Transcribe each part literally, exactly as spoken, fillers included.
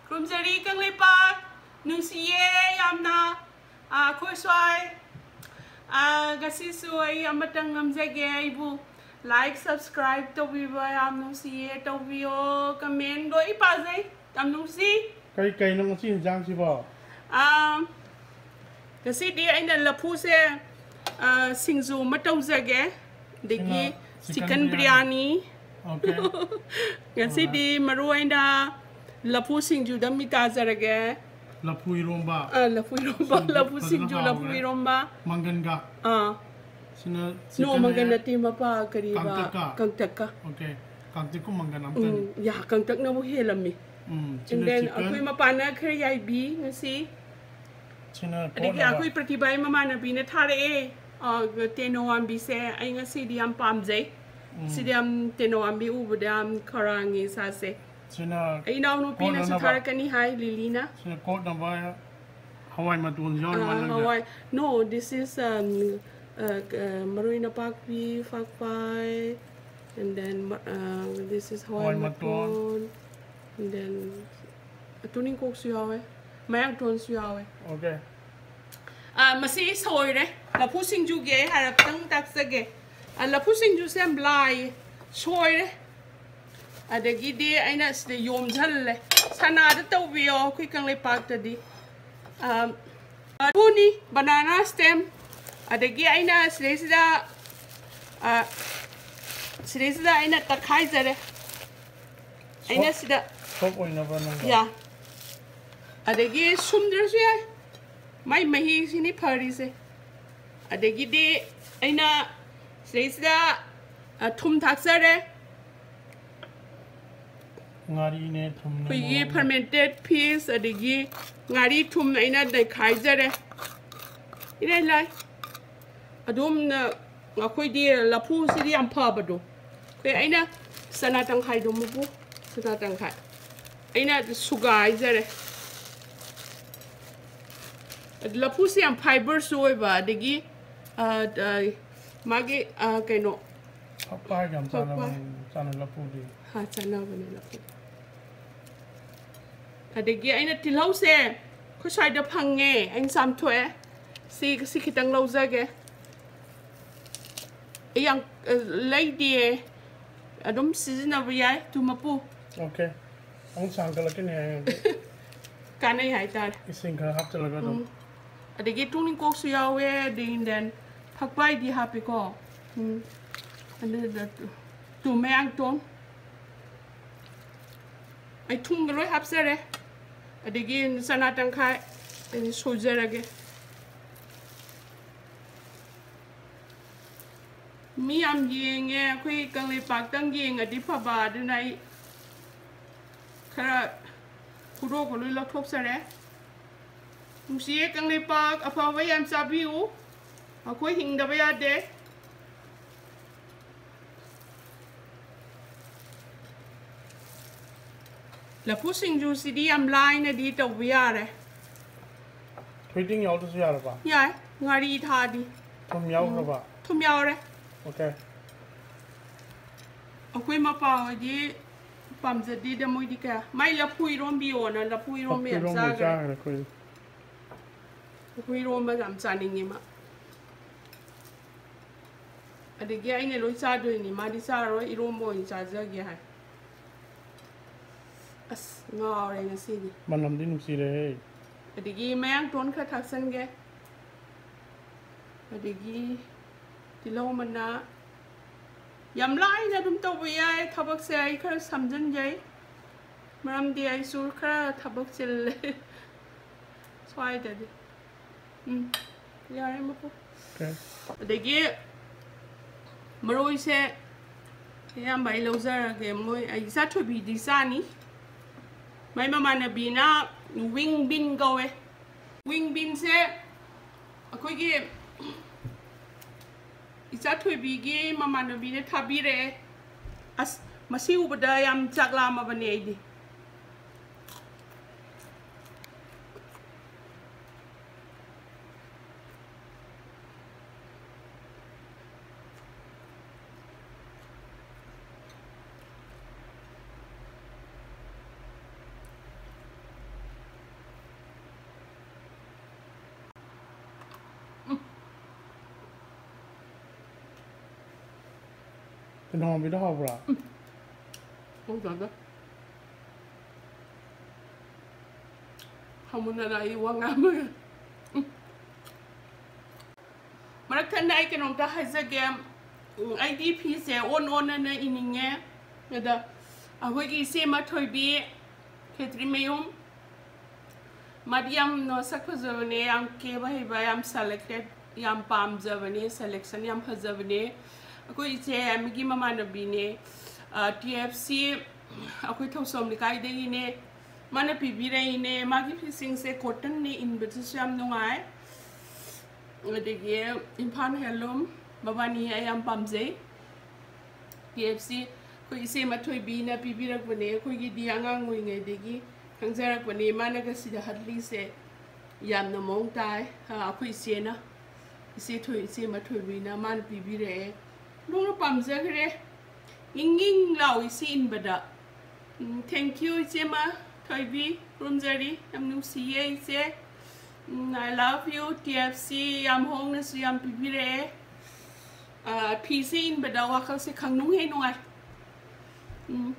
ꯈꯨꯔꯨꯝꯖꯔꯤ ꯀꯪꯂꯩꯄꯥꯛ, ꯅꯨꯡꯁꯤꯌꯦ ꯌꯥꯝꯅ꯫ ꯑꯥ, ꯑꯩꯈꯣꯏ ꯁ꯭ꯋꯥꯏ꯫ ꯑꯥ, ꯉꯁꯤꯁꯨ ꯑꯩ ꯑꯃꯇꯪ ꯅꯝꯖꯒꯦ꯫ ꯑꯩꯕꯨ like, subscribe ꯇꯧꯕꯤꯕ ꯌꯥꯝ ꯅꯨꯡꯁꯤꯌꯦ꯫ ꯇꯧꯕꯤꯌꯣ, comment ꯂꯣꯏ ꯄꯥꯖꯩ꯫ ꯌꯥꯝ ꯅꯨꯡꯁꯤ꯫ ꯀꯔꯤ ꯀꯩꯅꯣ ꯉꯁꯤ ꯏꯟꯖꯥꯡꯁꯤꯕꯣ? ꯑꯥ, ꯉꯁꯤꯗꯤ ꯑꯩꯅ ꯂꯐꯨꯁꯦ, ꯑꯥ, ꯁꯤꯡꯖꯨ ꯑꯃ ꯇꯧꯖꯒꯦ꯫ ꯑꯗꯒꯤ ꯁꯤꯅ chicken chicken biryani꯫ Biryani꯫ Okay꯫ ꯉꯁꯤꯗꯤ ꯃꯔꯨ ꯑꯣꯏꯅ ꯂꯐꯨ ꯁꯤꯡꯖꯨꯗ ꯃꯤ ꯇꯥꯖꯔꯒꯦ꯫ ꯂꯐꯨ ꯏꯔꯣꯝꯕ꯫ ꯑꯥ, ꯂꯐꯨ ꯏꯔꯣꯝꯕ, ꯁꯤꯡꯖꯨ ꯂꯐꯨ ꯐꯖꯅ ꯁꯤꯡꯖꯨ, ꯂꯐꯨ ꯍꯥꯎꯔꯦ꯫ ꯏꯔꯣꯝꯕ꯫ ꯃꯪꯒꯟꯒ꯫ ꯑꯥ꯫ ꯁꯤꯅ ꯅꯣ, chicken ꯃꯪꯒꯟ ꯅꯦ꯫ ꯅꯠꯇꯦ, ꯃꯄꯥ, ꯀꯔꯤꯕ? ꯀꯥꯡꯇꯛꯀ꯫ ꯀꯥꯡꯇꯛꯀ꯫ Okay꯫ ꯀꯥꯡꯇꯛꯀ ꯃꯪꯒꯟ ꯑꯝꯇꯅꯤ꯫ ꯎꯝ, ꯌꯥ, ꯀꯥꯡꯇꯛꯅꯕꯨ ꯍꯦꯜꯂꯝꯃꯤ꯫ ꯎꯝ, And ꯁꯤꯅ then chicken꯫ ꯑꯩꯈꯣꯏ ꯃꯄꯥꯟꯅ ꯈꯔ ꯌꯥꯏꯕꯤ ꯉꯁꯤ꯫ ꯁꯤꯅ ꯑꯗꯒꯤ ꯀꯣꯠꯅꯕ꯫ ꯑꯩꯈꯣꯏ ꯄ꯭ꯔꯇꯤꯚꯥꯒꯤ ꯃꯃꯥꯟꯅꯕꯤꯅ ꯊꯥꯔꯛꯑꯦ, ꯑ, ꯇꯦꯅꯧꯋꯥꯝꯕꯤꯁꯦ꯫ ꯑꯩ ꯉꯁꯤꯗꯤ ꯌꯥꯝ ꯄꯥꯝꯖꯩ꯫ ꯎꯝ꯫ ꯁꯤꯗꯤ ꯌꯥꯝ, ꯇꯦꯅꯧꯋꯥꯝꯕꯤ ꯎꯕꯗ ꯌꯥꯝ ꯈꯧꯔꯥꯡꯉꯤ ꯏꯁꯥꯁꯦ꯫ ꯁꯤꯅ ꯑꯩ ꯏꯅꯥꯎꯅꯨꯄꯤꯅꯁꯨ ꯀꯣꯠꯅꯅꯕ꯫ ꯊꯥꯔꯛꯀꯅꯤ ꯍꯥꯏ, ꯂꯤꯂꯤꯅ꯫ ꯁꯤꯅ ꯀꯣꯠꯅꯕ ꯍꯋꯥꯏ ꯃꯇꯣꯟꯁꯨ ꯌꯥꯎꯔꯤ ꯑ, ꯃꯥꯜꯂꯦ꯫ ꯍꯋꯥꯏ꯫ No, this is, um, uh, uh, ꯃꯔꯣꯏ ꯅꯄꯥꯛꯄꯤ, ꯐꯛꯐꯥꯏ, and then, uh, this is ꯍꯋꯥꯏ ꯍꯋꯥꯏ ꯃꯇꯣꯟ꯫ ꯃꯇꯣꯟ, and then ꯇꯨꯅꯤꯡꯀꯣꯛꯁꯨ ꯌꯥꯎꯋꯦ, ꯃꯌꯥꯡꯇꯣꯟꯁꯨ ꯌꯥꯎꯋꯦ꯫ Okay꯫ ꯑꯥ, ꯃꯁꯤ ꯁꯣꯏꯔꯦ꯫ ꯂꯐꯨ ꯁꯤꯡꯖꯨꯒꯤ ꯑꯩ ꯍꯥꯏꯔꯞꯇꯪ ꯇꯥꯛꯆꯒꯦ꯫ ꯑꯥ, ꯂꯐꯨ ꯁꯤꯡꯖꯨꯁꯦ ꯌꯥꯝ ꯂꯥꯏꯌꯦ꯫ ꯁꯣꯏꯔꯦ꯫ ꯑꯗꯒꯤꯗꯤ ꯑꯩꯅ ꯁꯤꯗ ꯌꯣꯝꯁꯜꯂꯦ꯫ ꯁꯅꯥꯗ ꯇꯧꯕꯤꯌꯣ ꯑꯩꯈꯣꯏ ꯀꯪꯂꯩꯄꯥꯛꯇꯗꯤ꯫ ꯑꯥ, ꯃꯔꯨꯅꯤ, banana stem꯫ ꯑꯗꯒꯤ ꯑꯩꯅ ꯁꯤꯗꯩꯁꯤꯗ, ꯑꯥ, ꯁꯤꯗꯩꯁꯤꯗ ꯑꯩꯅ ꯇꯛꯈꯥꯏꯖꯔꯦ꯫ ꯑꯩꯅ ꯁꯣꯞ-, ꯁꯤꯗ ꯁꯣꯞ ꯑꯣꯏꯅꯕ ꯅꯪꯗꯣ꯫ ꯌꯥ꯫ ꯑꯗꯒꯤ ꯁꯨꯝꯗ꯭ꯔꯁꯨ ꯌꯥꯏ꯫ ꯃꯥꯏ ꯃꯍꯤꯁꯤꯅꯤ ꯐꯔꯤꯁꯦ꯫ ꯑꯗꯒꯤꯗꯤ ꯑꯩꯅ ꯁꯤꯗꯩꯁꯤꯗ, ꯑ, ꯊꯨꯝ ꯊꯥꯛꯆꯔꯦ꯫ ꯉꯥꯔꯤꯅꯦ, ꯊꯨꯝꯅꯦ, ꯑꯩꯈꯣꯏꯒꯤ ꯃꯣꯔꯣꯛꯅꯦ꯫ Fermented fish, ꯑꯗꯒꯤ ꯉꯥꯔꯤ, ꯊꯨꯝ ꯑꯩꯅ ꯅꯩꯈꯥꯏꯖꯔꯦ꯫ ꯏꯔꯥꯏ ꯂꯥꯏ꯫ ꯑꯗꯨꯝꯅ ꯑꯩꯈꯣꯏꯗꯤ ꯂꯐꯨꯁꯤꯗꯤ ꯌꯥꯝ ꯐꯕꯗꯣ꯫ ꯑꯩꯈꯣꯏ, ꯑꯩꯅ ꯆꯅꯥ ꯇꯪꯈꯥꯏꯗꯣ, ꯃꯄꯨ, ꯆꯅꯥ ꯇꯪꯈꯥꯏ ꯑꯩꯅ ꯁꯨꯒꯥꯏꯖꯔꯦ꯫ ꯑꯗꯨ ꯂꯐꯨꯁꯤ ꯌꯥꯝ fiberꯁꯨ ꯑꯣꯏꯕ, ꯑꯗꯒꯤ, ꯑ, ꯑ, ꯃꯥꯒꯤ, ꯑ, ꯀꯩꯅꯣ, ꯐꯛꯄ ꯍꯥꯏꯒ ꯌꯥꯝ ꯐꯛꯄ꯫ ꯆꯥꯟꯅꯕꯅꯤ, ꯆꯥꯅ ꯂꯐꯨꯗꯤ꯫ ꯍꯥ, ꯆꯥꯟꯅꯕꯅꯦ ꯂꯐꯨ꯫ ꯑꯗꯒꯤ ꯑꯩꯅ ꯇꯤꯜꯍꯧꯁꯦ ꯑꯩꯈꯣꯏ ꯁ꯭ꯋꯥꯏꯗ ꯐꯪꯉꯦ, ꯑꯩꯅ ꯆꯥꯝꯊꯣꯛꯑꯦ꯫ ꯁꯤ, ꯁꯤ ꯈꯤꯇꯪ ꯂꯧꯖꯒꯦ꯫ ꯑꯩ ꯌꯥꯝ, ꯑ, ꯂꯩꯗꯤꯌꯦ, ꯑꯗꯨꯝ ꯁꯤꯖꯤꯟꯅꯕ ꯌꯥꯏ꯫ ꯇꯨ ꯃꯄꯨ꯫ Okay. ꯑꯃꯨꯛ ꯁꯥꯡꯒꯠꯂꯛꯀꯅꯤ ꯍꯥꯏꯌꯦ꯫ ꯀꯥꯟꯅꯩ ꯍꯥꯏꯇꯥꯔꯦ꯫ ꯏꯁꯤꯡ ꯈꯔ ꯍꯥꯞꯆꯤꯜꯂꯒ ꯑꯗꯨꯝ꯫ ꯎꯝ꯫ ꯑꯗꯒꯤ ꯇꯨꯅꯤꯡꯀꯣꯛꯁꯨ ꯌꯥꯎꯋꯦ, ꯑꯗꯒꯤ then ꯐꯛꯄꯥꯏꯗꯤ ꯍꯥꯞꯄꯤꯀꯣ꯫ ꯎꯝ꯫ ꯑꯗꯨꯗ ꯇꯨ, ꯇꯨ ꯃꯌꯥꯡꯇꯣꯟ꯫ ꯑꯩ ꯊꯨꯝꯒ ꯂꯣꯏ ꯍꯥꯞꯆꯔꯦ꯫ ꯑꯗꯒꯤ ꯆꯅꯥ ꯇꯪꯈꯥꯏ ꯑꯩ ꯁꯨꯖꯔꯒꯦ꯫ ꯃꯤ ꯌꯥꯝ ꯌꯦꯡꯉꯦ, ꯑꯩꯈꯣꯏ ꯀꯪꯂꯩꯄꯥꯛꯇꯪ ꯌꯦꯡꯉꯗꯤ ꯐꯕ, ꯑꯗꯨꯅ ꯑꯩ ꯈꯔ ꯈꯨꯗꯣꯛꯄ ꯂꯣꯏ ꯂꯧꯊꯣꯛꯆꯔꯦ꯫ ꯅꯨꯡꯁꯤꯌꯦ ꯀꯪꯂꯩꯄꯥꯛ, ꯑꯐꯕ ꯌꯥꯝ ꯆꯥꯕꯤꯌꯨ, ꯑꯩꯈꯣꯏ ꯍꯤꯡꯗꯕ ꯌꯥꯗꯦ꯫ ꯂꯐꯨ ꯁꯤꯡꯖꯨꯁꯤꯗꯤ ꯌꯥꯝ ꯂꯥꯏꯅꯗꯤ ꯇꯧꯕ ꯌꯥꯔꯦ꯫ ꯊꯣꯏꯗꯤꯡ ꯌꯥꯎꯗ꯭ꯔꯁꯨ ꯌꯥꯔꯕ? ꯌꯥꯏ, ꯉꯥꯔꯤ ꯊꯥꯗꯤ꯫ ꯊꯨꯝ ꯌꯥꯎꯈ꯭ꯔꯕ? ꯎꯝ, ꯊꯨꯝ ꯌꯥꯎꯔꯦ꯫ Okay. ꯑꯩꯈꯣꯏ ꯃꯄꯥ ꯍꯣꯏꯗꯤ ꯄꯥꯝꯖꯗꯦꯗ, ꯃꯣꯏꯗꯤ ꯀꯌꯥ꯫ ꯃꯥꯏ ꯂꯐꯨ ꯏꯔꯣꯝꯕꯤꯌꯣꯅ ꯂꯐꯨ ꯏꯔꯣꯝꯕ ꯌꯥꯝ ꯂꯐꯨ ꯏꯔꯣꯝꯕ ꯆꯥꯈ꯭ꯔꯦ꯫ ꯆꯥꯈ꯭ꯔꯦ ꯑꯩꯈꯣꯏ꯫ ꯂꯐꯨ ꯏꯔꯣꯝꯕ ꯌꯥꯝ ꯆꯥꯅꯤꯡꯉꯦ ꯃꯥ꯫ ꯑꯗꯒꯤ ꯑꯩꯅ ꯂꯣꯏ ꯆꯥꯗꯣꯏꯅꯤ, ꯃꯥꯗꯤ ꯆꯥꯔꯔꯣꯏ, ꯏꯔꯣꯝꯕ ꯑꯣꯏꯅ ꯆꯥꯖꯒꯦ ꯍꯥꯏ꯫ ꯑꯁ, ꯉꯥꯎꯔꯦ ꯉꯁꯤꯗꯤ꯫ ꯃꯅꯝꯗꯤ ꯅꯨꯡꯁꯤꯔꯦꯍꯦ꯫ ꯑꯗꯒꯤ ꯃꯌꯥꯡꯇꯣꯟ ꯈꯔ ꯊꯥꯛꯆꯟꯒꯦ꯫ ꯑꯗꯒꯤ ꯇꯤꯜꯍꯧ ꯃꯅꯥ꯫ ꯌꯥꯝ ꯂꯥꯏꯅ ꯑꯗꯨꯝ ꯇꯧꯕ ꯌꯥꯏ ꯊꯕꯛꯁꯦ, ꯑꯩ ꯈꯔ ꯁꯝꯖꯟꯖꯩ꯫ ꯃꯔꯝꯗꯤ ꯑꯩꯁꯨ ꯈꯔ ꯊꯕꯛ ꯆꯤꯜꯂꯦ ꯁ꯭ꯋꯥꯏꯗꯗꯤ꯫ ꯎꯝ, ꯌꯥꯔꯦ ꯃꯄꯨ꯫ Okay. ꯑꯗꯒꯤ ꯃꯔꯣꯏꯁꯦ ꯑꯌꯥꯝꯕ ꯑꯩ ꯂꯧꯖꯔꯒꯦ꯫ ꯃꯣꯏ, ꯑꯩ ꯏꯆꯥ ꯊꯣꯏꯕꯤꯗꯤ ꯆꯥꯅꯤ꯫ ꯃꯥꯏ ꯃꯃꯥꯟꯅꯕꯤꯅ wing bean ꯀꯧꯋꯦ꯫ Wing beanꯁꯦ ꯑꯩꯈꯣꯏꯒꯤ ꯏꯆꯥ ꯊꯣꯏꯕꯤꯒꯤ ꯃꯃꯥꯟꯅꯕꯤꯅ ꯊꯥꯕꯤꯔꯛꯑꯦ꯫ ꯑꯁ, ꯃꯁꯤ ꯎꯕꯗ ꯌꯥꯝ ꯆꯥꯛ ꯂꯥꯝꯃꯕꯅꯦ ꯑꯩꯗꯤ꯫ ꯅꯣꯡꯕꯤꯗꯣ ꯍꯥꯎꯕ꯭ꯔꯥ? ꯎꯝ꯫ ꯍꯥꯎꯖꯥꯗꯦ꯫ ꯍꯥꯎꯃꯟꯗꯅ ꯑꯩ ꯋꯥ ꯉꯥꯡꯕ ꯉꯝ-, ꯎꯝ꯫ ꯃꯔꯛ ꯊꯠꯅ ꯑꯩ ꯀꯩꯅꯣꯝꯇ ꯍꯥꯏꯖꯒꯦ꯫ ꯎꯝ, ꯑꯩꯗꯤ ꯐꯤꯁꯦ ꯑꯣꯟ ꯑꯣꯟꯅꯅ ꯏꯅꯤꯡꯉꯦ꯫ ꯑꯗ ꯑꯩꯈꯣꯏꯒꯤ ꯏꯆꯦ ꯃꯊꯣꯏꯕꯤ ꯈꯦꯇ꯭ꯔꯤꯃꯌꯨꯝ, ꯃꯥꯗꯤ ꯌꯥꯝꯅ ꯁꯛ ꯐꯖꯕꯅꯦ, ꯌꯥꯝ ꯀꯦꯕ ꯍꯩꯕ, ꯌꯥꯝ selected, ꯌꯥꯝ ꯄꯥꯝꯖꯕꯅꯦ, selection ꯌꯥꯝ ꯐꯖꯕꯅꯦ꯫ ꯑꯩꯈꯣꯏ ꯏꯆꯦ ꯑꯃꯒꯤ ꯃꯃꯥꯟꯅꯕꯤꯅꯦ, ꯑ, T F C, ꯑꯩꯈꯣꯏ ꯊꯧꯁꯣꯝ ꯂꯩꯀꯥꯏꯗꯒꯤꯅꯦ꯫ ꯃꯥꯅ ꯄꯤꯕꯤꯔꯛꯏꯅꯦ꯫ ꯃꯥꯒꯤ ꯐꯤꯁꯤꯡꯁꯦ cottonꯅꯦ, ꯏꯟꯕꯗꯁꯨ ꯌꯥꯝ ꯅꯨꯡꯉꯥꯏ꯫ ꯑꯗꯒꯤ ꯏꯝꯐꯥꯜ ꯍꯦꯟꯂꯨꯝ, ꯃꯕꯥꯅꯤ ꯑꯩ ꯌꯥꯝ ꯄꯥꯝꯖꯩ꯫ T F C ꯑꯩꯈꯣꯏ ꯏꯆꯦ ꯃꯊꯣꯏꯕꯤꯅ ꯄꯤꯕꯤꯔꯛꯄꯅꯦ꯫ ꯑꯩꯈꯣꯏꯒꯤꯗꯤ ꯑꯉꯥꯡ ꯑꯣꯏꯔꯤꯉꯩꯗꯒꯤ ꯈꯪꯖꯔꯛꯄꯅꯦ꯫ ꯃꯥꯅꯒ ꯁꯤꯗ ꯍꯠꯂꯤꯁꯦ ꯌꯥꯝꯅ ꯃꯑꯣꯡ ꯇꯥꯏ꯫ ꯑ, ꯑꯩꯈꯣꯏ ꯏꯆꯦꯅ, ꯏꯆꯦ ꯊꯣꯏ-, ꯏꯆꯦ ꯃꯊꯣꯏꯕꯤꯅ ꯃꯥꯅ ꯄꯤꯕꯤꯔꯛꯑꯦ꯫ ꯅꯣꯡꯅ ꯄꯥꯝꯖꯈ꯭ꯔꯦ꯫ ꯏꯪ ꯏꯪ ꯂꯥꯎꯏ ꯁꯤ ꯏꯟꯕꯗ꯫ ꯎꯝ, thank you, ꯏꯆꯦꯃ ꯊꯣꯏꯕꯤ, ꯈꯨꯔꯨꯝꯖꯔꯤ꯫ ꯌꯥꯝ ꯅꯨꯡꯁꯤꯌꯦ, ꯏꯆꯦ꯫ ꯎꯝ, I love you, T F C꯫ ꯌꯥꯝ ꯍꯣꯡꯅꯁꯨ ꯌꯥꯝ ꯄꯤꯕꯤꯔꯛꯑꯦ꯫ ꯑ, ꯐꯤꯁꯦ ꯏꯟꯕꯗ ꯋꯥꯈꯜꯁꯦ ꯈꯪꯅꯨꯡ ꯍꯦꯛ ꯅꯨꯡꯉꯥꯏ꯫ ꯎꯝ꯫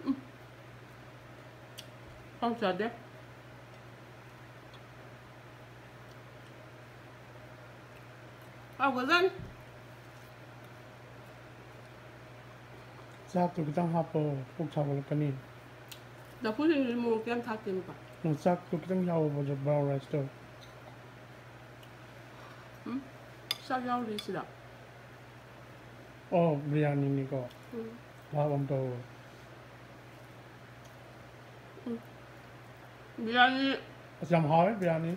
ꯎꯝ꯫ ꯍꯥꯎꯖꯗꯦ꯫ ꯍꯥꯎꯒꯖꯥꯠꯅꯤ꯫ ꯆꯥꯛꯇꯨ ꯈꯤꯇꯪ ꯍꯥꯞꯄꯣ, ꯄꯨꯛ ꯁꯥꯒꯠꯂꯛꯀꯅꯤ꯫ ꯂꯐꯨꯁꯤꯡꯗꯨꯗꯤ ꯃꯣꯔꯣꯛꯇꯤ ꯌꯥꯝ ꯊꯥꯛꯇꯦ, ꯅꯨꯄꯥ꯫ ꯅꯪ ꯆꯥꯛꯇꯨ ꯈꯤꯇꯪ ꯌꯥꯎꯕ, brown riceꯇꯣ꯫ ꯎꯝ, ꯆꯥꯛ ꯌꯥꯎꯗꯦ ꯁꯤꯗ꯫ ꯑꯣ, ꯕꯤꯔꯌꯥꯅꯤꯅꯤꯀꯣ꯫ ꯎꯝ꯫ ꯚꯥꯞ ꯑꯃ ꯇꯧꯔꯦ꯫ ꯎꯝ꯫ ꯕꯤꯔꯌꯥꯅꯤ꯫ ꯑꯁ, ꯌꯥꯝ ꯍꯥꯎꯋꯦ ꯕꯤꯔꯌꯥꯅꯤ꯫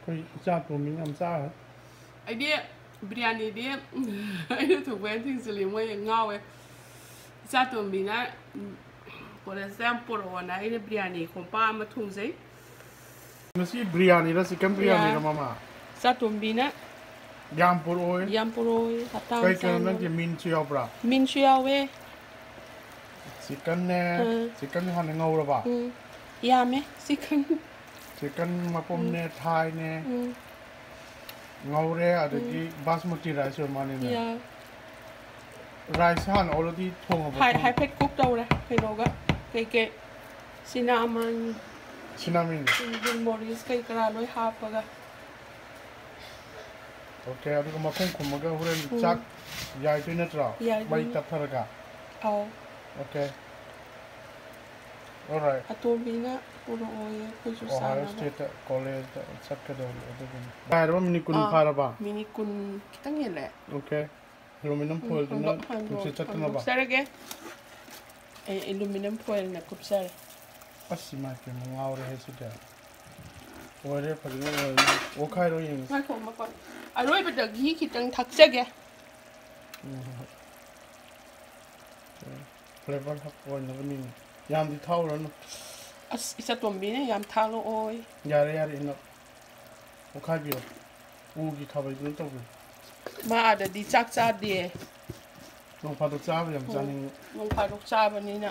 ꯑꯩꯈꯣꯏ ꯏꯆꯥ ꯇꯣꯝꯕꯤꯅ ꯌꯥꯝ ꯆꯥꯈ꯭ꯔꯦ꯫ ꯑꯩꯗꯤ ꯕꯤꯔꯌꯥꯅꯤꯗꯤ ꯑꯩꯅ ꯊꯣꯡꯕ ꯌꯥꯝ ꯊꯤꯡꯖꯤꯜꯂꯤ, ꯃꯣꯏ ꯉꯥꯎꯋꯦ꯫ ꯏꯆꯥ ꯇꯣꯝꯕꯤꯅ, ꯎꯝ, ꯀꯣꯂꯦꯖꯇ ꯌꯥꯝ ꯄꯣꯔꯛꯑꯣꯅ ꯑꯩꯅ ꯕꯤꯔꯌꯥꯅꯤ ꯀꯣꯝꯄꯥꯛ ꯑꯃ ꯊꯣꯡꯖꯩ꯫ ꯉꯁꯤ ꯕꯤꯔꯌꯥꯅꯤꯔ, chicken ꯕꯤꯔꯌꯥꯅꯤꯔ, ꯃꯃꯥ? ꯏꯆꯥ ꯇꯣꯝꯕꯤꯅ ꯌꯥꯝ ꯄꯣꯔꯛꯑꯣꯏ꯫ ꯌꯥꯝ ꯄꯣꯔꯛꯑꯣꯏ, ꯍꯞꯇꯥ ꯑꯃ ꯀꯩ ꯀꯩꯅꯣ ꯆꯥꯅꯕ꯫ ꯅꯪꯒꯤ ꯃꯤꯟꯁꯨ ꯌꯥꯎꯕ꯭ꯔꯥ? ꯃꯤꯟꯁꯨ ꯌꯥꯎꯋꯦ꯫ Chickenꯅꯦ꯫ ꯎꯝ꯫ Chickenꯁꯦ ꯍꯥꯟꯅ ꯉꯧꯔꯕ? ꯎꯝ꯫ ꯌꯥꯝꯃꯦ, chicken꯫ Chicken ꯃꯄꯨꯝꯅꯦ, thighꯅꯦ꯫ ꯎꯝ꯫ ꯉꯧꯔꯦ, ꯑꯗꯒꯤ basmati rice ꯑꯣꯏꯔ ꯃꯥꯜꯂꯦꯅꯦ꯫ Yeah꯫ Rice ꯍꯥꯟꯅ already ꯊꯣꯡꯉꯕ? ꯍꯥꯏ-, ꯊꯣꯡ- ꯍꯥꯏꯐꯦꯠ cook ꯇꯧꯔꯦ ꯀꯩꯅꯣꯒ, ꯀꯩꯀꯩ, cinnamon, Cinnamon꯫ ꯒꯨꯜꯃꯣꯔꯤꯁ ꯀꯩ ꯀꯔꯥ ꯂꯣꯏ ꯍꯥꯞꯄꯒ꯫ Okay, ꯑꯗꯨꯒ ꯃꯈꯨꯝ ꯈꯨꯝꯃꯒ ꯍꯣꯔꯦꯟ ꯎꯝ꯫ ꯆꯥꯛ ꯌꯥꯏꯗꯣꯏ ꯅꯠꯇ꯭ꯔꯣ? ꯌꯥꯏꯗꯣꯏꯅꯤ꯫ ꯃꯩ ꯇꯞꯊꯔꯒ? ꯑꯧ꯫ Okay꯫ Alright꯫ ꯑꯇꯣꯝꯕꯤꯅ ꯄꯨꯔꯛꯑꯣꯌꯦ, ꯑꯩꯈꯣꯏꯁꯨ Ohio ꯆꯥꯅꯕ꯫ Stateꯇ collegeꯇ ꯆꯠꯀꯗꯧꯔꯤ ꯑꯗꯨꯒꯤꯅꯤ꯫ ꯉꯥꯏꯔꯕ minute ꯀꯨꯟ ꯑꯥ, ꯐꯥꯔꯕ? Minute ꯀꯨꯟ ꯈꯤꯇꯪ ꯍꯦꯜꯂꯦ꯫ Okay꯫ Aluminum ꯎꯝ, foilꯗꯨꯅ ꯍꯥꯡꯗꯣꯛ-, ꯍꯥꯡꯗꯣꯛ-, ꯅꯨꯡꯁꯤꯠ ꯆꯠꯇꯅꯕ? ꯍꯥꯡꯗꯣꯛꯆꯔꯒꯦ꯫ ꯑꯩ aluminum foilꯅ ꯀꯨꯞꯆꯔꯦ꯫ ꯑꯁ, ꯏꯃꯥꯏ ꯄꯦꯝꯃ, ꯉꯥꯎꯔꯦꯍꯦ ꯁꯤꯗꯤ꯫ ꯑꯣꯏꯔꯦ, ꯐꯖꯅ ꯑꯣꯏꯔꯦ꯫ ꯑꯣꯠꯈꯥꯏꯔꯣ ꯌꯦꯡꯉꯁꯤ꯫ ꯉꯥꯏꯈꯣ, ꯃꯄꯥꯟ-, ꯑꯔꯣꯏꯕꯗ ꯘꯤ ꯈꯤꯇꯪ ꯊꯥꯛꯆꯒꯦ꯫ ꯎꯝ, ꯍꯣꯏ, ꯍꯣꯏ꯫ Flavor ꯍꯥꯞꯄ ꯑꯣꯏꯅꯕꯅꯤꯅꯦ꯫ ꯌꯥꯝꯗꯤ ꯊꯥꯛꯎꯔꯅꯨ꯫ ꯑꯁ, ꯏꯆꯥꯇꯣꯝꯕꯤꯅ ꯌꯥꯝ ꯊꯥꯛꯂꯛꯑꯣꯌꯦ꯫ ꯌꯥꯔꯦ, ꯌꯥꯔꯦ, enough꯫ ꯑꯣꯠꯈꯥꯏꯕꯤꯔꯣ꯫ ꯎꯒꯤ ꯈꯥꯕꯩꯗꯨꯅ ꯇꯧꯕꯤꯔꯣ꯫ ꯃꯥ ꯑꯥꯗꯗꯤ ꯆꯥꯛ ꯆꯥꯗꯦ꯫ ꯅꯣꯡ ꯐꯥꯗꯣꯛ ꯆꯥꯕ ꯌꯥꯝ ꯎꯝ꯫ ꯆꯥꯅꯤꯡꯉꯤ꯫ ꯅꯣꯡ ꯐꯥꯗꯣꯛ ꯆꯥꯕꯅꯤꯅ꯫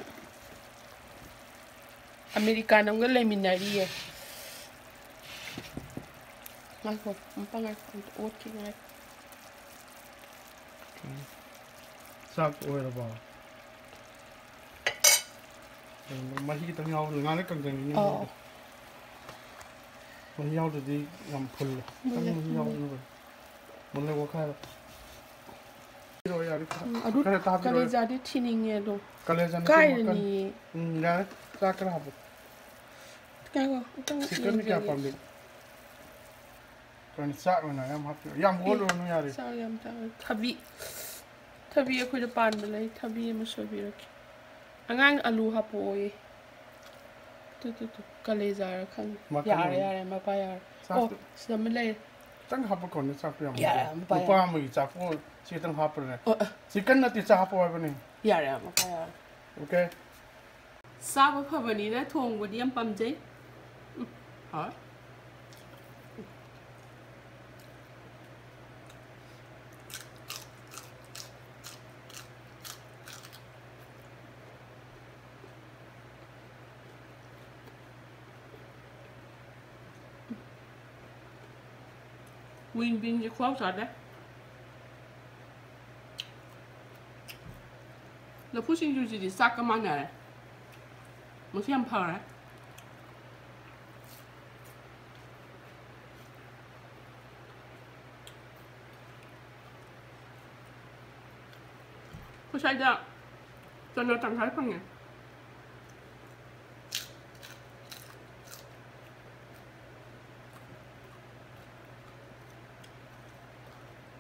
ꯑꯃꯦꯔꯤꯀꯥꯟ ꯑꯃꯒ ꯂꯩꯃꯤꯟꯅꯔꯤꯌꯦ꯫ ꯉꯥꯏꯈꯣ, ꯑꯝꯇ ꯉꯥꯏꯈꯣ, ꯑꯝꯇ ꯑꯣꯠꯈꯤꯒꯦ ꯉꯥꯏꯈꯣ꯫ ꯆꯥꯛ ꯑꯣꯏꯔꯕꯣ? ꯃꯍꯤ ꯈꯤꯇꯪ ꯌꯥꯎꯕꯅꯦ, ꯉꯥꯏꯍꯥꯛ ꯀꯪꯖꯟꯈꯤꯅꯤ ꯑꯧ, ꯃꯍꯤꯗꯣ꯫ ꯑꯧ꯫ ꯃꯍꯤ ꯌꯥꯎꯗ꯭ꯔꯗꯤ ꯌꯥꯝ ꯐꯨꯜꯂꯦ꯫ ꯈꯤꯇꯪ ꯃꯨꯜꯂꯦ, ꯃꯍꯤ ꯃꯨꯜꯂꯦ꯫ ꯌꯥꯎꯕꯅ ꯐꯩ꯫ ꯃꯨꯜꯂꯦ, ꯑꯣꯠꯈꯥꯏꯔꯣ꯫ ꯌꯥꯔꯦ, ꯈꯔ, ꯎꯝ, ꯑꯗꯨ ꯈꯔ ꯊꯥꯕꯤꯔꯣ꯫ ꯀꯂꯦꯖꯥꯗꯤ ꯊꯤꯅꯤꯡꯉꯦ ꯑꯗꯣ꯫ ꯀꯂꯦꯖꯥ ꯅꯠꯇꯦ, ꯀꯥꯏꯔꯅꯤꯌꯦ꯫ ꯃꯀꯟ꯫ ꯎꯝ, ꯌꯥꯔꯦ꯫ ꯆꯥꯛ ꯈꯔ ꯍꯥꯞꯄꯣ꯫ ꯉꯥꯏꯈꯣ, ꯑꯝꯇꯪ ꯆꯤꯛꯀꯟꯗꯤ ꯀꯌꯥ ꯌꯦꯡꯖꯒꯦ꯫ ꯄꯥꯝꯗꯦ꯫ ꯀꯩꯅꯣ, ꯆꯥꯛ ꯑꯣꯏꯅ ꯌꯥꯝ ꯍꯥꯞꯄꯤꯔꯣ? ꯌꯥꯝ ꯑꯦ, ꯑꯣꯠꯂꯨꯔꯅꯨ, ꯌꯥꯔꯦ꯫ ꯆꯥꯛ ꯌꯥꯝ ꯆꯥꯔꯦ꯫ ꯊꯕꯤ, ꯊꯕꯤ ꯑꯩꯈꯣꯏꯗ ꯄꯥꯟꯕ ꯂꯩ, ꯊꯕꯤ ꯑꯃ ꯁꯣꯏꯕꯤꯔꯛꯀꯦ꯫ ꯑꯉꯥꯡ ꯑꯂꯨ ꯍꯥꯞꯄꯛꯑꯣꯌꯦ꯫ ꯇꯨ, ꯇꯨ, ꯇꯨ, ꯀꯂꯦꯖꯥꯔ ꯈꯪꯗꯦ꯫ ꯃꯀꯟ ꯌꯥꯔꯦ, ꯑꯣꯏꯅ ꯌꯥꯔꯦ, ꯃꯄꯥ ꯌꯥꯔꯦ꯫ ꯆꯥꯛꯇꯣ ꯑꯣ, ꯁꯤꯗ ꯑꯃ ꯂꯩꯔꯦ꯫ ꯈꯤꯇꯪ ꯍꯥꯞꯄꯛꯈꯣꯅꯦ, ꯆꯥꯛꯇꯣ ꯌꯥꯝ ꯌꯥꯔꯦ, ꯍꯥꯞꯄꯛꯀꯅꯨ꯫ ꯃꯄꯥ ꯅꯨꯄꯥ ꯌꯥꯔꯦ꯫ ꯑꯃꯒꯤ ꯆꯥꯛꯄꯨ ꯁꯤ ꯈꯤꯇꯪ ꯍꯥꯞꯄ꯭ꯔꯅꯦ? ꯑꯣ, ꯑ꯫ ꯆꯤꯛꯀꯟ ꯅꯠꯇꯦ, ꯆꯥꯛ ꯍꯥꯞꯄꯣ ꯍꯥꯏꯕꯅꯤ꯫ ꯌꯥꯔꯦ, ꯃꯄꯥ ꯌꯥꯔꯦ꯫ Okay꯫ ꯆꯥꯕ ꯐꯕꯅꯤꯅ ꯊꯣꯡꯕꯗꯤ ꯌꯥꯝ ꯄꯥꯝꯖꯩ꯫ ꯎꯝ, ꯍꯣꯏ꯫ Green beanꯁꯦ ꯈꯨꯍꯥꯎ ꯆꯥꯗꯦ꯫ ꯂꯐꯨ ꯁꯤꯡꯖꯨꯁꯤꯗꯤ ꯆꯥꯛꯀ ꯃꯥꯟꯅꯔꯦ꯫ ꯃꯁꯤ ꯌꯥꯝ ꯐꯔꯦ꯫ ꯑꯩꯈꯣꯏ ꯁ꯭ꯋꯥꯏꯗ ꯆꯅꯥ ꯇꯪꯈꯥꯏ ꯐꯪꯉꯦ꯫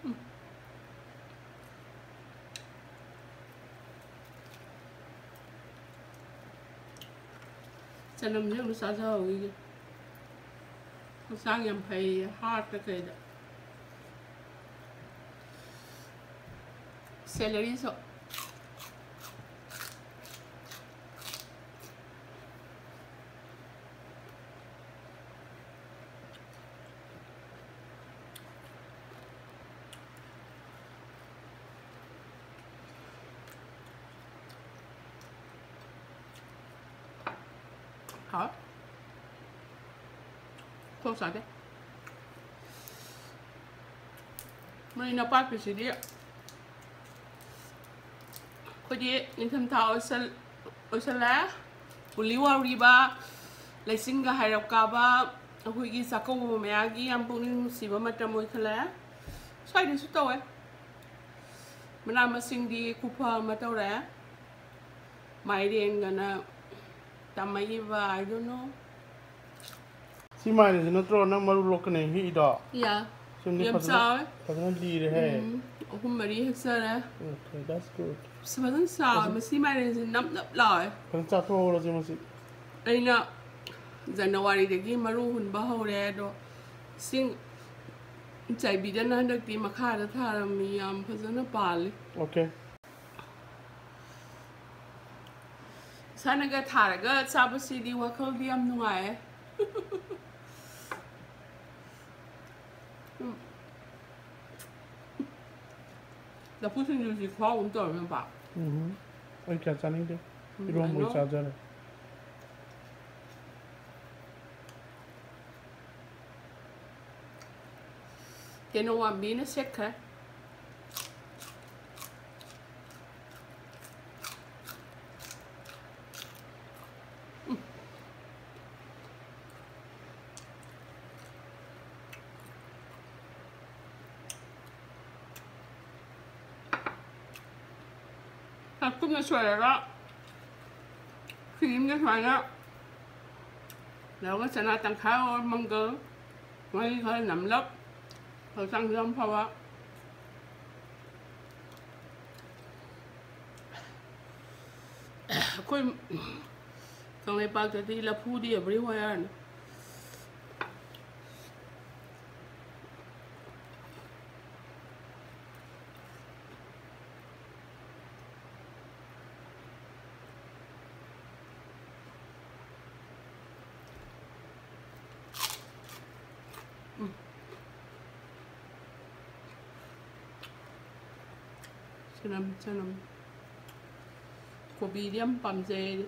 ꯎꯝ꯫ ꯆꯅꯝꯁꯦ ꯑꯃꯨꯛ ꯆꯥꯖꯍꯧꯈꯤꯒꯦ꯫ ꯍꯛꯆꯥꯡ ꯌꯥꯝ ꯐꯩꯌꯦ, ꯍꯥꯔꯠꯇ ꯀꯩꯗ꯫ ꯁꯦꯂꯔꯤꯁꯨ꯫ ꯍꯥꯎ꯫ ꯈꯣꯛ ꯆꯥꯗꯦ꯫ ꯃꯔꯣꯏ ꯅꯄꯥꯛꯄꯤꯁꯤꯗꯤ ꯑꯩꯈꯣꯏꯗꯤ ꯅꯤꯡꯊꯝꯊꯥ ꯑꯣꯏꯁꯜ-, ꯑꯣꯏꯁꯜꯂꯛꯑꯦ꯫ ꯎꯂꯤ ꯋꯥꯎꯔꯤꯕ, ꯂꯩꯆꯤꯟꯒ ꯍꯥꯏꯔꯞ ꯀꯥꯕ, ꯑꯩꯈꯣꯏꯒꯤ ꯆꯥꯛꯀꯧꯕ ꯃꯌꯥꯒꯤ ꯌꯥꯝ ꯄꯨꯛꯅꯤꯡ ꯅꯨꯡꯁꯤꯕ ꯃꯇꯝ ꯑꯣꯏꯈꯠꯂꯛꯑꯦ꯫ ꯁ꯭ꯋꯥꯏꯗꯁꯨ ꯇꯧꯋꯦ꯫ ꯃꯅꯥ ꯃꯁꯤꯡꯗꯤ ꯈꯨꯐ ꯑꯃ ꯇꯧꯔꯦ꯫ ꯃꯥꯏꯔꯦꯟꯒꯅ ꯇꯝꯃꯛꯏꯕ, I don't know꯫ ꯁꯤ ꯃꯥꯏꯔꯦꯟꯁꯤ ꯅꯠꯇ꯭ꯔꯣ ꯅꯪ ꯃꯔꯨ ꯂꯣꯛꯀꯅꯦ ꯍꯦꯛꯏꯗꯣ? ꯌꯥ꯫ ꯁꯤꯃꯗꯤ ꯌꯥꯝ ꯐꯖꯅ, ꯆꯥꯎꯋꯦ꯫ ꯐꯖꯅ ꯂꯤꯔꯦꯍꯦ꯫ ꯎꯝ, ꯑꯍꯨꯝ ꯃꯔꯤ ꯍꯦꯛꯆꯔꯦ꯫ Okay, that's good. ꯑꯁ, ꯐꯖꯅ ꯆꯥꯎꯋꯦ꯫ ꯐꯖꯅ ꯃꯁꯤ ꯃꯥꯏꯔꯦꯟꯁꯤ ꯅꯞ ꯅꯞ ꯂꯥꯎꯋꯦ꯫ ꯐꯖꯅ ꯆꯥꯊꯣꯛꯍꯧꯔꯁꯤ ꯃꯁꯤ꯫ ꯑꯩꯅ ꯖꯅꯋꯥꯔꯤꯗꯒꯤ ꯃꯔꯨ ꯍꯨꯟꯕ ꯍꯧꯔꯦ, ꯑꯗꯣ ꯏꯁꯤꯡ ꯆꯥꯏꯕꯤꯗꯅ ꯍꯟꯗꯛꯇꯤ ꯃꯈꯥꯗ ꯊꯥꯔꯝꯃꯤ꯫ ꯌꯥꯝ ꯐꯖꯅ ꯄꯥꯜꯂꯤ꯫ Okay. ꯏꯁꯥꯅꯒ ꯊꯥꯔꯒ ꯆꯥꯕꯁꯤꯗꯤ ꯋꯥꯈꯜꯗꯤ ꯌꯥꯝ ꯅꯨꯡꯉꯥꯏꯌꯦ꯫ ꯎꯝ꯫ ꯂꯐꯨ ꯁꯤꯡꯖꯨꯁꯤ ꯈꯨꯍꯥꯎ ꯑꯃ ꯇꯧꯔꯦ, ꯅꯨꯄꯥ꯫ ꯎꯝ꯫ ꯑꯩ ꯀꯌꯥ ꯆꯥꯅꯤꯡꯗꯦ꯫ ꯎꯝ, ꯏꯔꯣꯝꯕ ꯑꯣꯏ ꯑꯗꯣ ꯆꯥꯖꯔꯦ꯫ ꯀꯦꯅꯣꯋꯥ ꯃꯤꯅ ꯁꯦꯠꯈ꯭ꯔꯦ꯫ ꯆꯥꯛꯇꯨꯝꯅ ꯁꯣꯏꯔꯒ ꯈꯤꯔꯤꯝꯅ ꯁꯨꯃꯥꯏꯅ ꯂꯧꯔꯒ ꯆꯅꯥ ꯇꯪꯈꯥꯏ ꯑꯣꯔ ꯃꯪꯒꯜ ꯃꯍꯤ ꯈꯔ ꯅꯝꯂꯞ ꯍꯛꯆꯥꯡꯁꯨ ꯌꯥꯝ ꯐꯕ꯫ ꯑꯩꯈꯣꯏ ꯀꯪꯂꯩꯄꯥꯛꯇꯗꯤ ꯂꯐꯨꯗꯤ ꯑꯦꯕ꯭ꯔꯤ ꯋꯦꯌꯔꯅꯤ꯫ ꯆꯅꯝ, ꯆꯅꯝ꯫ ꯀꯣꯕꯤꯗꯤ ꯌꯥꯝ ꯄꯥꯝꯖꯩ ꯑꯩꯗꯤ꯫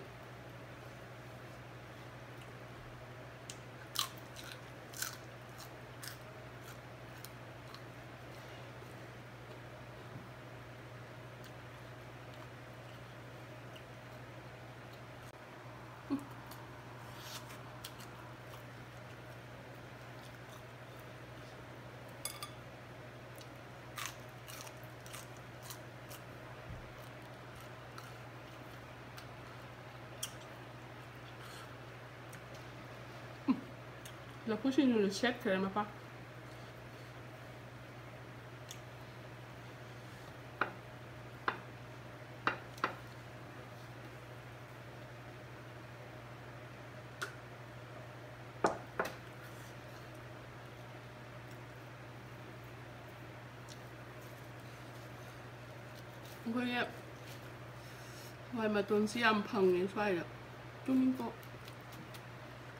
ꯂꯐꯨ ꯁꯤꯡꯖꯨꯅ ꯁꯦꯠꯈ꯭ꯔꯦ ꯃꯄꯥ꯫ ꯑꯩꯈꯣꯏꯒꯤ ꯍꯋꯥꯏ ꯃꯇꯣꯟꯁꯤ ꯌꯥꯝ ꯐꯪꯉꯦ ꯁ꯭ꯋꯥꯏꯗ꯫ ꯇꯨꯅꯤꯡꯈꯣꯛ,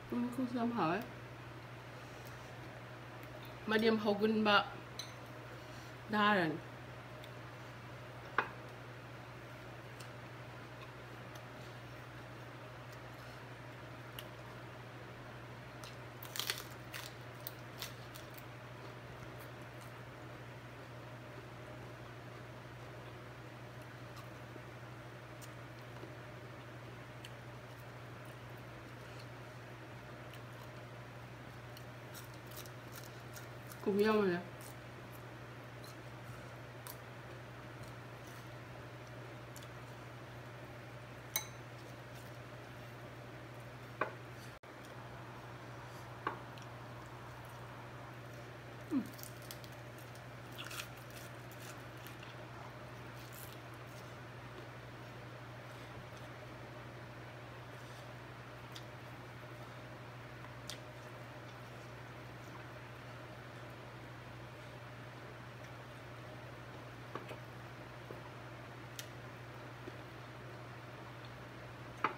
ꯇꯨꯅꯤꯡꯈꯣꯛꯁꯤ ꯌꯥꯝ ꯍꯥꯎꯋꯦ꯫ ꯃꯅꯦꯝ ꯍꯧꯒꯨꯟꯕ ꯗꯥꯔꯟ꯫ ꯀꯨꯝ ꯌꯧꯔꯦ꯫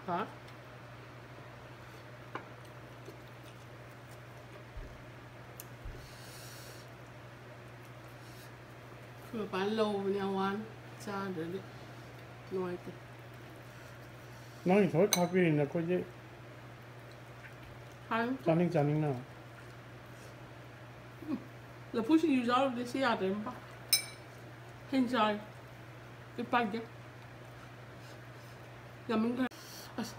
ꯍꯥ? ꯃꯄꯥꯟ ꯂꯧꯕꯅꯦ ꯌꯥꯝ ꯋꯥꯅ ꯆꯥꯗ꯭ꯔꯗꯤ ꯅꯨꯡꯉꯥꯏꯇꯦ꯫ ꯅꯪꯒꯤ ꯊꯣꯏ ꯈꯥꯛꯄꯤꯔꯤꯅ ꯑꯩꯈꯣꯏꯗꯤ ꯍꯥꯏ꯫ ꯆꯥꯅꯤꯡ ꯆꯥꯅꯤꯡꯅ꯫ ꯂꯐꯨ ꯁꯤꯡꯖꯨ ꯆꯥꯔꯨꯕꯗꯤ ꯁꯤ ꯌꯥꯗ꯭ꯔꯦ ꯃꯄꯥ꯫ ꯍꯦꯟ ꯆꯥꯔꯦ꯫ ꯑꯩ ꯄꯥꯏꯒꯦ꯫ ꯌꯥꯝꯃꯟꯈ꯭ꯔꯦ꯫ ꯑꯁ꯫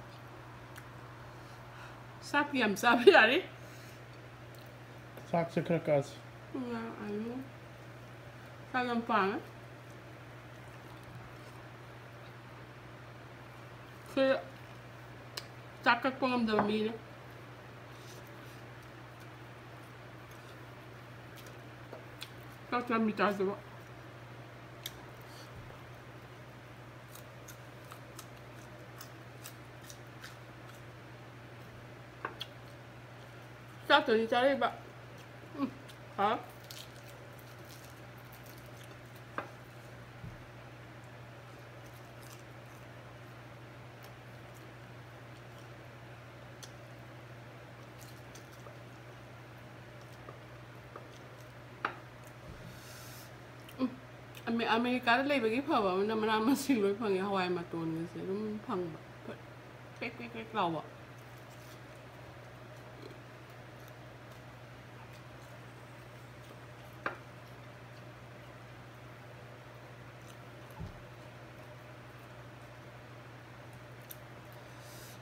ꯆꯥꯛꯇꯤ ꯌꯥꯝ ꯆꯥꯕ ꯌꯥꯔꯦ꯫ ꯆꯥꯛꯁꯦ ꯈꯔ ꯀꯛꯑꯁꯤ꯫ ꯎꯝ, ꯌꯥꯔꯦ꯫ ꯆꯥꯛ ꯌꯥꯝ ꯄꯥꯝꯃꯦ꯫ ꯑꯩꯈꯣꯏ ꯆꯥꯛ ꯀꯛꯄ ꯉꯝꯗꯕ ꯃꯤꯅꯦ꯫ ꯆꯥꯛ ꯆꯥꯃꯤ ꯆꯥꯖꯕ꯫ ꯆꯥꯛꯇꯨꯗꯤ ꯆꯥꯔꯤꯕ꯫ ꯎꯝ꯫ ꯍꯥꯎ꯫ ꯎꯝ꯫ ꯑꯃꯦ-, ꯑꯃꯦꯔꯤꯀꯥꯗ ꯂꯩꯕꯒꯤ ꯐꯕ ꯑꯃꯅ ꯃꯅꯥ ꯃꯁꯤꯡ ꯂꯣꯏ ꯐꯪꯉꯦ꯫ ꯍꯋꯥꯏ ꯃꯇꯣꯟꯒꯁꯦ ꯑꯗꯨꯝ ꯐꯪꯕ꯫ ꯄꯦꯛ ꯄꯦꯛ ꯄꯦꯛ ꯂꯥꯎꯕ꯫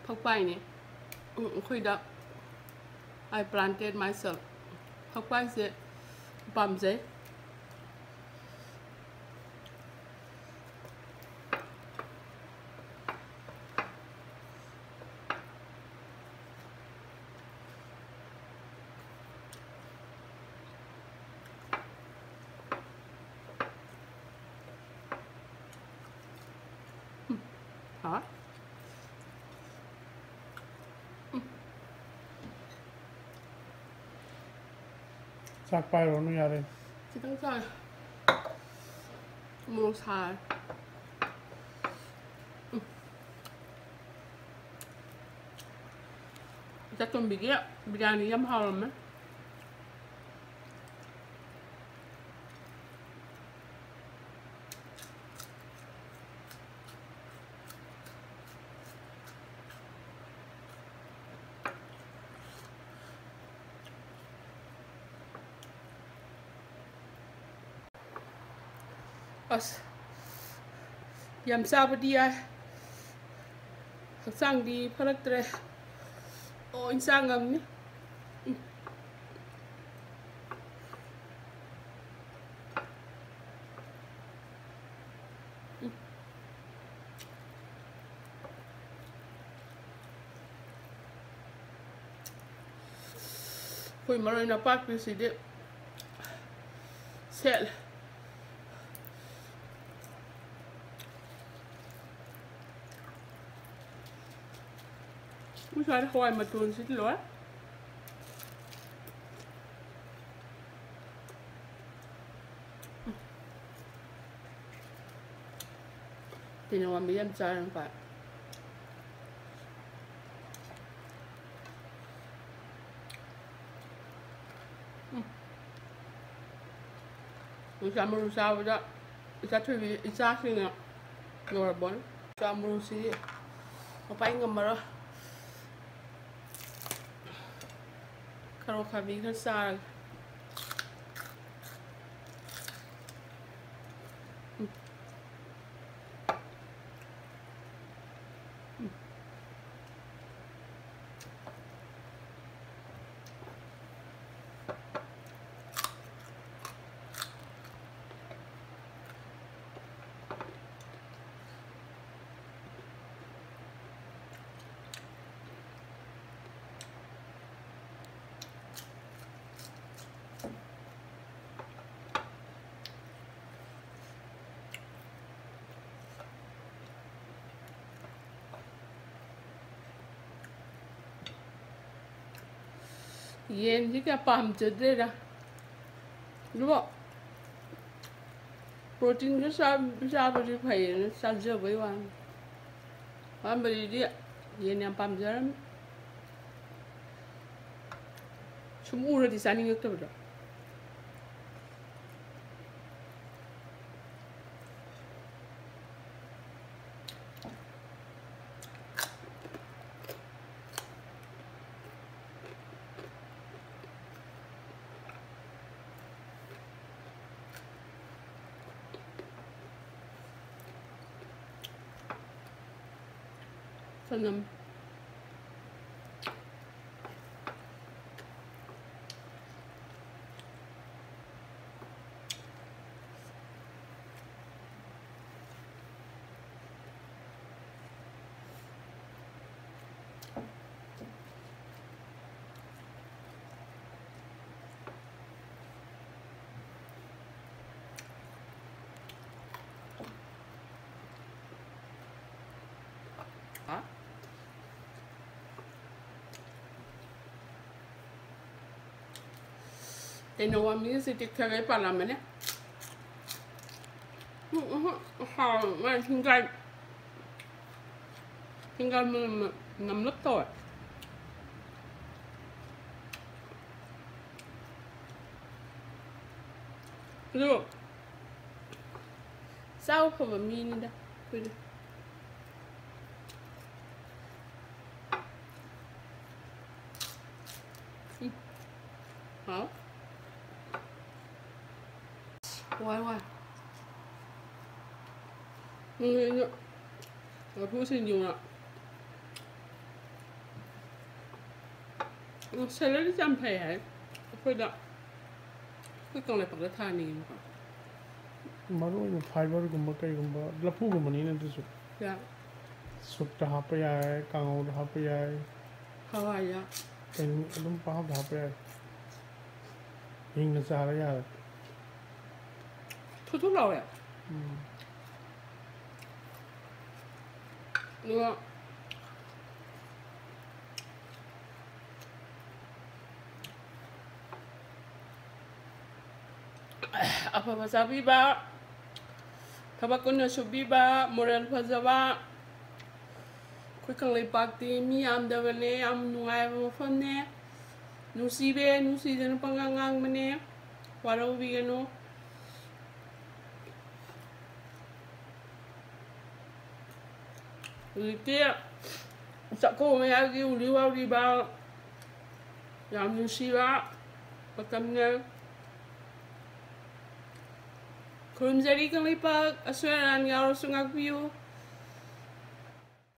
ꯐꯛꯄꯥꯏꯅꯦ꯫ ꯎꯝ, ꯑꯩꯈꯣꯏꯗ I planted myself꯫ ꯐꯛꯄꯥꯏꯁꯦ ꯄꯥꯝꯖꯩ꯫ ꯎꯝ, ꯍꯥꯎꯋꯦ꯫ ꯎꯝ꯫ ꯆꯥꯛ ꯄꯥꯏꯔꯨꯔꯅꯨ ꯌꯥꯔꯦ꯫ ꯈꯤꯇꯪ ꯆꯥꯒꯦ꯫ ꯃꯣꯔꯣꯛ ꯁꯥꯔꯦ꯫ ꯎꯝ꯫ ꯏꯆꯥꯇꯣꯝꯕꯤꯒꯤ ꯕꯤꯔꯌꯥꯅꯤ ꯌꯥꯝ ꯍꯥꯎꯔꯝꯃꯦ꯫ ꯑꯁ, ꯌꯥꯝ ꯆꯥꯕꯗꯤ ꯌꯥꯏ, ꯍꯛꯆꯥꯡꯗꯤ ꯐꯔꯛꯇ꯭ꯔꯦ꯫ ꯂꯣꯏ ꯆꯥ ꯉꯝꯅꯤ꯫ ꯎꯝ꯫ ꯎꯝ꯫ ꯑꯩꯈꯣꯏ ꯃꯔꯣꯏ ꯅꯄꯥꯛꯄꯤꯁꯤꯗꯤ ꯁꯦꯠꯂꯦ꯫ ꯑꯩꯈꯣꯏ ꯁ꯭ꯋꯥꯏꯗ ꯍꯋꯥꯏ ꯃꯇꯣꯟꯁꯤꯗꯤ ꯂꯣꯏꯔꯦ꯫ ꯇꯤꯜꯍꯧ ꯃꯔꯨ ꯌꯥꯝ ꯆꯥꯔꯝꯕ꯫ ꯎꯝ꯫ ꯏꯆꯥ ꯃꯔꯨ ꯆꯥꯕꯗ ꯏꯆꯥ ꯊꯣꯏꯕꯤ, ꯏꯆꯥꯁꯤꯡꯅ ꯂꯣꯏꯔꯕꯅꯤ꯫ ꯏꯆꯥ ꯃꯔꯨꯁꯤ ꯃꯄꯥꯏ ꯉꯝꯃꯔꯣꯏ꯫ ꯈꯔꯣ ꯈꯥꯕꯤ ꯈꯔ ꯆꯥꯔꯒꯦ꯫ ꯎꯝ꯫ ꯎꯝ꯫ ꯌꯦꯟꯁꯤ ꯀꯌꯥ ꯄꯥꯝꯖꯗ꯭ꯔꯦꯗ꯫ ꯑꯗꯨꯕꯨ ꯄ꯭ꯔꯣꯇꯤꯟ ꯈꯔ ꯆꯥ-, ꯆꯥꯕꯁꯤ ꯐꯩꯌꯦꯅ ꯆꯥꯖꯕꯩ ꯋꯥꯅꯤ꯫ ꯑꯍꯥꯟꯕꯗꯗꯤ ꯌꯦꯟ ꯌꯥꯝ ꯄꯥꯝꯖꯔꯝꯃꯤ꯫ ꯁꯨꯝ ꯎꯔꯗꯤ ꯆꯥꯅꯤꯡꯉꯛꯇꯕꯗꯣ꯫ ꯆꯅꯝ꯫ ꯀꯩꯅꯣ ꯋꯥꯃꯤꯁꯤ ꯇꯤꯛꯊꯒꯩ ꯄꯥꯜꯂꯝꯕꯅꯦ꯫ ꯎꯝ, ꯎꯝ, ꯍꯥꯎ, ꯃꯥ ꯍꯤꯡꯒꯥꯏ, ꯍꯤꯡꯒꯥꯏ ꯃꯅꯝ ꯅꯝꯂꯞ ꯇꯧꯋꯦ꯫ ꯑꯗꯨ ꯆꯥꯕ ꯐꯕ ꯃꯤꯅꯤꯗ ꯑꯩꯈꯣꯏꯗꯤ꯫ ꯎꯝ꯫ ꯍꯥꯎ꯫ ꯋꯥꯏ, ꯋꯥꯏ꯫ ꯎꯝ, ꯑꯗꯨ ꯂꯐꯨ ꯁꯤꯡꯖꯨꯅ꯫ ꯎꯝ, ꯁꯦꯂꯔꯤ ꯌꯥꯝ ꯐꯩ ꯍꯥꯏ꯫ ꯑꯩꯈꯣꯏꯗ, ꯑꯩꯈꯣꯏ ꯀꯪꯂꯩꯄꯥꯛꯇ ꯊꯥꯅꯤꯡꯉꯦꯕꯀꯣ꯫ ꯃꯔꯨ ꯑꯣꯏꯅ ꯐꯥꯏꯕꯔꯒꯨꯝꯕ ꯀꯩꯒꯨꯝꯕ, ꯂꯐꯨꯒꯨꯝꯕꯅꯤꯅ ꯑꯗꯨꯁꯨ꯫ ꯌꯥ꯫ ꯁꯨꯞꯇ ꯍꯥꯞꯄ ꯌꯥꯏ, ꯀꯥꯡꯍꯧꯗ ꯍꯥꯞꯄ ꯌꯥꯏ꯫ ꯍꯋꯥꯏꯖꯥ꯫ ꯀꯩꯅꯣ ꯑꯗꯨꯝ ꯄꯪꯍꯥꯞꯇ ꯍꯥꯞꯄ ꯌꯥꯏ꯫ ꯍꯤꯡꯅ ꯆꯥꯔ ꯌꯥꯔꯦ꯫ ꯊꯨ ꯊꯨ ꯂꯥꯎꯋꯦ꯫ ꯎꯝ꯫ ꯑꯗꯨꯒ, ꯑꯐꯕ ꯆꯥꯕꯤꯕ, ꯊꯕꯛ ꯀꯨꯟꯅ ꯁꯨꯕꯤꯕ, ꯃꯣꯔꯦꯜ ꯐꯖꯕ꯫ ꯑꯩꯈꯣꯏ ꯀꯪꯂꯩꯄꯥꯛꯇꯤ ꯃꯤ ꯌꯥꯝꯗꯕꯅꯦ, ꯌꯥꯝ ꯅꯨꯡꯉꯥꯏꯕ ꯃꯐꯝꯅꯦ꯫ ꯅꯨꯡꯁꯤꯕꯦ, ꯅꯨꯡꯁꯤꯗꯅ ꯄꯪꯉꯥꯡ ꯉꯥꯡꯕꯅꯦ, ꯋꯥꯔꯧꯕꯤꯒꯅꯨ꯫ ꯍꯧꯖꯤꯛꯇꯤ ꯆꯥꯛꯀꯧꯕ ꯃꯌꯥꯒꯤ ꯎꯔꯤ ꯋꯥꯎꯔꯤꯕ ꯌꯥꯝ ꯅꯨꯡꯁꯤꯕ ꯃꯇꯝꯅꯦ꯫ ꯈꯨꯔꯨꯝꯖꯔꯤ ꯀꯪꯂꯩꯄꯥꯛ, ꯑꯁꯣꯏ ꯑꯔꯥꯟ ꯌꯥꯎꯔꯁꯨ ꯉꯥꯛꯄꯤꯌꯨ꯫